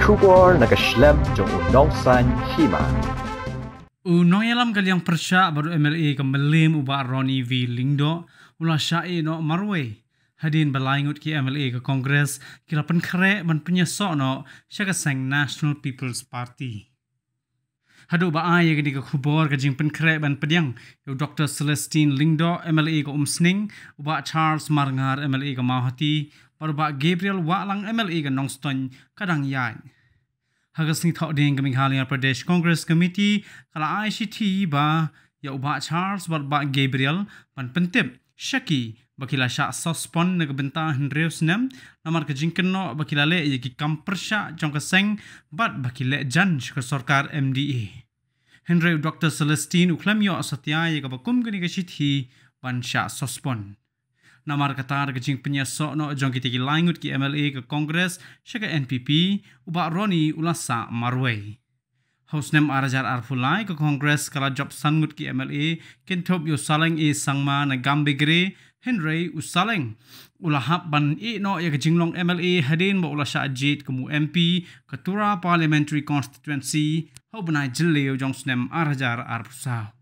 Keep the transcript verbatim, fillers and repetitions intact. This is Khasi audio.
Khubor na ka shlem jong u nongsan hima. U nongïalam ka liang pyrshah bad u M L A ka Mylliem u Bah Ronnie V Lyngdoh u la shah ïehnoh marwei hadien ba lai ngut ki M L A ka Congress ki la pynkhreh ban pynïasoh noh sha ka seng National People's Party. Haduh ba ai ïa kane ka khubor, ka jingpynkhreh ban pdiang ïa u Doctor Celestine Lyngdoh, M L A ka Umsning, u Bah Charles Marngar, M L A ka Mawhati, bad u Bah Gabriel Wahlang, M L A ka Nongstoiñ, ka dang ïaid. Ha ka sngi Thohdieng, ka Meghalaya Pradesh Congress Committee ka la ai shithi ba ïa u Bah Charles bad u Bah Gabriel ban pyntip sha ki ba ki la shah suspend na ka bynta hynriew snem namar ka jingkynnoh ba ki la leh ïa ki kam pyrshah jong ka seng bad ba ki leh jan sha ka sorkar M D A. Hynrei u Doctor Celestine u khlem ïoh satia ïa kaba kum kane ka shithi ban shah suspend. Namar kata, da ka jingpynïasoh noh jong kita ki lai ngut ki M L A ka Congress sha ka N P P, u Bah Ronnie u la sah marwei. Ha u snem ar hajar arphew lai, ka Congress ka la jop san ngut ki M L A, kynthup ïa u Saleng A Sangma na Gambegre, hynrei u Saleng u la hap ban ïehnoh ïa ka jinglong M L A hadien ba u la shah jied kum u M P ka Tura Parliamentary Constituency ha u bnai Jylliew jong u snem ar hajar arphew saw.